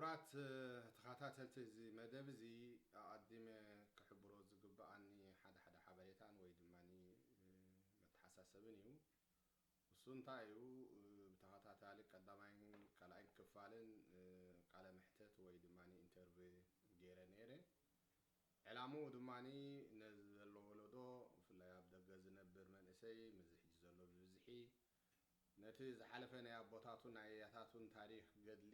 ክቡራት ተኸታተልቲ እዚ መደብ እዚ ኣቐዲመ ክሕብሮ ዝግብኣኒ ሓደ ሓደ ሓበሬታን ወይ ድማ መተሓሳሰብን እዩ። እሱ እንታይ እዩ? ብተኸታታሊ ቀዳማይን ካልኣይን ክፋልን ቃለ መሕተት ወይ ድማ ኢንተርቪ ገይረ ነይረ። ዕላምኡ ድማ ነዚ ዘሎ ወለዶ፣ ብፍላይ ኣብ ደገ ዝነብር መንእሰይ፣ ምስዚ ሕጂ ዘሎ ብብዝሒ ነቲ ዝሓለፈ ናይ ኣቦታቱን ናይ ኣያታቱን ታሪኽ ገድሊ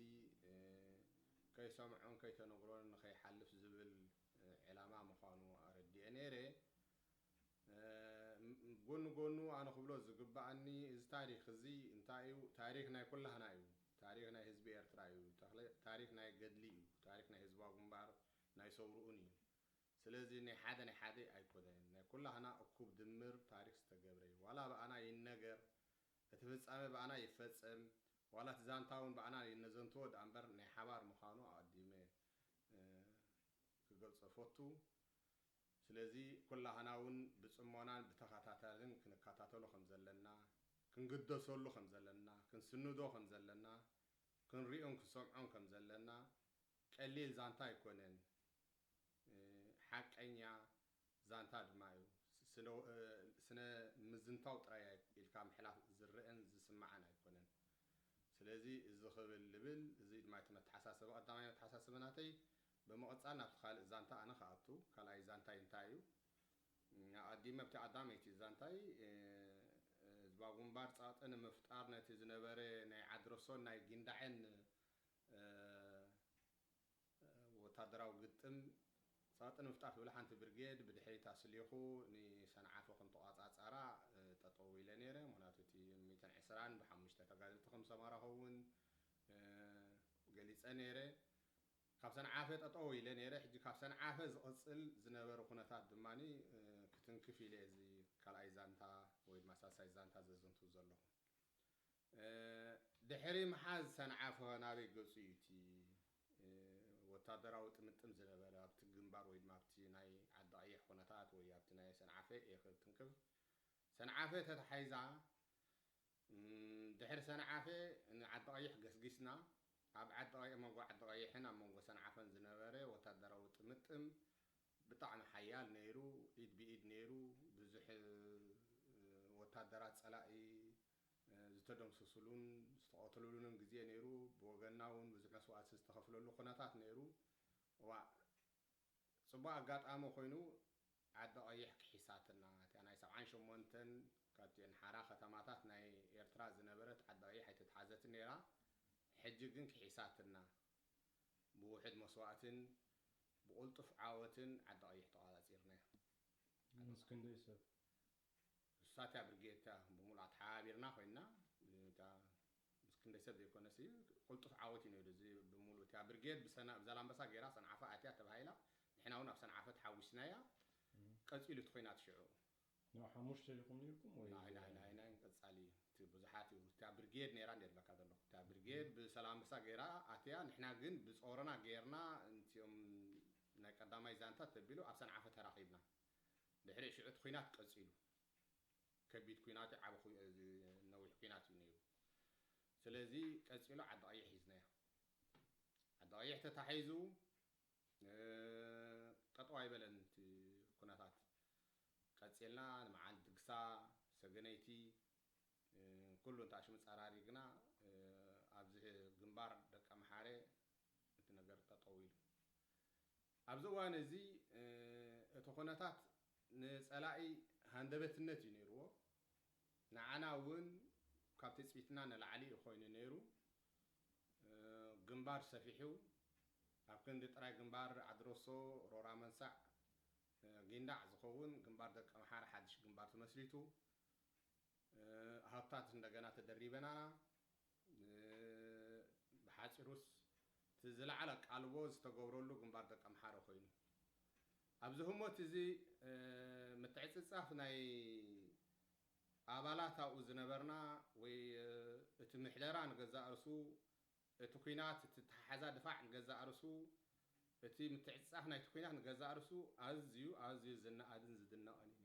ከይሰምዖን ከይተነግሮን ንኸይሓልፍ ዝብል ዕላማ ምዃኑ ኣረዲኤ ነይረ። ጎኒ ጎኑ ኣነ ክብሎ ዝግብኣኒ፣ እዚ ታሪኽ እዚ እንታይ እዩ? ታሪኽ ናይ ኩላህና እዩ። ታሪኽ ናይ ህዝቢ ኤርትራ እዩ። ታሪኽ ናይ ገድሊ እዩ። ታሪኽ ናይ ህዝባዊ ግንባር ናይ ሰውርኡን እዩ። ስለዚ ናይ ሓደ ናይ ሓደ ኣይኮነን፣ ናይ ኩላህና እኩብ ድምር ታሪኽ ዝተገብረ እዩ። ዋላ ብኣና ይነገር፣ እቲ ፍጻመ ብኣና ይፈጸም፣ ዋላ እቲ ዛንታ እውን ብኣና ይነዘንትዎ ደኣ እምበር ናይ ሓባር ምዃኑ ኣቐዲመ ክገልጾ እፈቱ። ስለዚ ኩላህና እውን ብጽሞናን ብተኸታታልን ክንከታተሎ ከም ዘለና፣ ክንግደሰሉ ከም ዘለና፣ ክንስንዶ ከም ዘለና፣ ክንሪኦን ክንሰምዖን ከም ዘለና ቀሊል ዛንታ ኣይኮነን። ሓቀኛ ዛንታ ድማ እዩ። ስነ ምዝንታው ጥራይ ኢልካ ምሕላፍ ዝረአን ዝስማዕን ኣይኮነን። ስለዚ እዚ ክብል ልብል፣ እዚ ድማ እቲ መተሓሳሰቢ፣ ቀዳማይ መተሓሳሰቢ ናተይ። ብምቕጻል ናብቲ ካልእ ዛንታ ኣነ ክኣቱ። ካልኣይ ዛንታይ እንታይ እዩ? ኣቐዲመ ኣብቲ ቀዳመይቲ ዛንታይ ህዝባዊ ግንባር ጸቕጢ ንምፍጣር ነቲ ዝነበረ ናይ ዓድረሶን ናይ ጊንዳዕን ወታደራዊ ግጥም ጸቕጢ ንምፍጣር ትብል ሓንቲ ብርጌድ ብድሕሪት ኣስሊኹ ንሰንዓፈ ከም ተቋጻጻራ ጠጠው ኢለ ነይረ። ምኽንያቱ እቲ ሚእትን ዕስራን ብሓሙሽተ ተጋደልቲ ከም ሰማራ ኸውን ገሊጸ ነይረ። ካብ ሰንዓፈ ጠጠው ኢለ ነይረ። ሕጂ ካብ ሰንዓፈ ዝቕጽል ዝነበረ ኩነታት ድማ ክትንክፍ ኢለ እዚ ካልኣይ ዛንታ ወይ ድማ ሳልሳይ ዛንታ ዘዘንቱ ዘለኹ። ድሕሪ ምሓዝ ሰንዓፈ ናበይ ገጹ እዩ እቲ ወታደራዊ ጥምጥም ዝነበረ ኣብቲ ግንባር ወይ ድማ ኣብቲ ናይ ዓዲ ቀይሕ ኩነታት ወይ ኣብቲ ናይ ሰንዓፈ እየ ክትንክፍ። ሰንዓፈ ተታሒዛ። ድሕሪ ሰንዓፈ ንዓዲ ቀይሕ ገስጊስና። ኣብ ዓዲ ቀይሕ፣ መንጎ ዓዲ ቀይሕን ኣብ መንጎ ሰንዓፈን ዝነበረ ወታደራዊ ጥምጥም ብጣዕሚ ሓያል ነይሩ። ኢድ ብኢድ ነይሩ። ብዙሕ ወታደራት ጸላኢ ዝተደምሰስሉን ዝተቐተሉሉን ግዜ ነይሩ። ብወገንና እውን ብዙሕ መስዋእቲ ዝተኸፍለሉ ኩነታት ነይሩ። እዋ፣ ጽቡቕ ኣጋጣሚ ኮይኑ ዓዲ ቀይሕ ክሒሳትና። እቲኣ ናይ ሰብዓን ሸሞንተን ካብቲኤን ሓራ ከተማታት ናይ ኤርትራ ዝነበረት ዓዲ ቀይሕ ኣይተትሓዘትን ነይራ። ሕጂ ግን ክሒሳትና። ብውሕድ መስዋእትን ብቕልጡፍ ዓወትን ዓዲ ቀይሕ ተቋጻጺርናያ። ምስ ክንደይ ሰብ? እሳት እያ ብርጌድ እያ ብምሉእ ተሓባቢርና ኮይና። እታ ምስ ክንደይ ሰብ ዘይኮነሲ ቅልጡፍ ዓወት እዩ ነይሩ። እዚ ብምሉእ እቲያ ብርጌድ ብሰና ብዛላምበሳ ገይራ ሰንዓፈ ኣትያ ተባሂላ። ንሕና እውን ኣብ ሰንዓፈ ተሓዊስናያ። ቀጺሉ እቲ ኮይናት ሽዑ። ናብ ሓሙሽተ ኢኹም ነይርኩም ወይ? ናይ ናይ ናይ ናይ ቀጻሊ እዩ። እቲ ብዙሓት እዩ። እቲያ ብርጌድ ነይራ እንደ ዝብለካ ዘለኹ። እቲያ ብርጌድ ብሰላምበሳ ገይራ ኣትያ፣ ንሕና ግን ብጾሮና ገይርና እንቲኦም ናይ ቀዳማይ ዛንታ ተቢሉ ኣብ ሰንዓፈ ተራኺብና። ድሕሪ ሽዑ እቲ ኲናት ቀጺሉ። ከቢድ ኲናት እዩ፣ ዓቢ ኩ- እዚ ነዊሕ ኲናት እዩ ነይሩ። ስለዚ ቀጺሉ ዓዲ ቀይሕ ሒዝናዮ። ዓዲ ቀይሕ ተታሒዙ፣ እ፣ ጠጠው ኣይበለን እቲ ኩነታት። ቀጺልና ንመዓል ድግሳ፣ ሰገነይቲ፣ እ፣ ኩሉ እንተ ኣሽሙ ጸራሪግና፣ እ፣ ኣብዚ ግንባር ደቀምሓረ እቲ ነገር ጠጠው ኢሉ። ኣብዚ እዋን እዚ፣ እ፣ እቲ ኩነታት ንጸላኢ ሃንደበትነት እዩ ነይርዎ። ንዓና እውን ካብ ትጽቢትና ንላዕሊ እዩ ኮይኑ ነይሩ። እ፣ ግንባር ሰፊሑ፣ ኣብ ክንዲ ጥራይ ግንባር ዓድረሶ፣ ሮራ መንሳዕ፣ እ፣ ጊንዳዕ ዝኸውን ግንባር ደቀምሓረ ሓድሽ ግንባር ተመስሪቱ። እ፣ ሃብታት እንደገና ተደሪበናና። እ፣ ብሓጺሩስ እቲ ዝለዓለ ኣቃልቦ ዝተገብረሉ ግንባር ደቀምሓረ ኮይኑ። ኣብዚ ህሞት እዚ፣ እ፣ ምትዕጽጻፍ ናይ ኣባላት ኣብኡ ዝነበርና ወይ፣ እ፣ እቲ ምሕደራ ንገዛእ ርእሱ፣ እቲ ኲናት፣ እቲ ተሓሓዛ ድፋዕ ንገዛእ ርእሱ፣ እቲ ምትዕጽጻፍ ናይቲ ኲናት ንገዛእ ርእሱ ኣዝዩ፣ ኣዝዩ ዝነኣድን ዝድነቕን እዩ።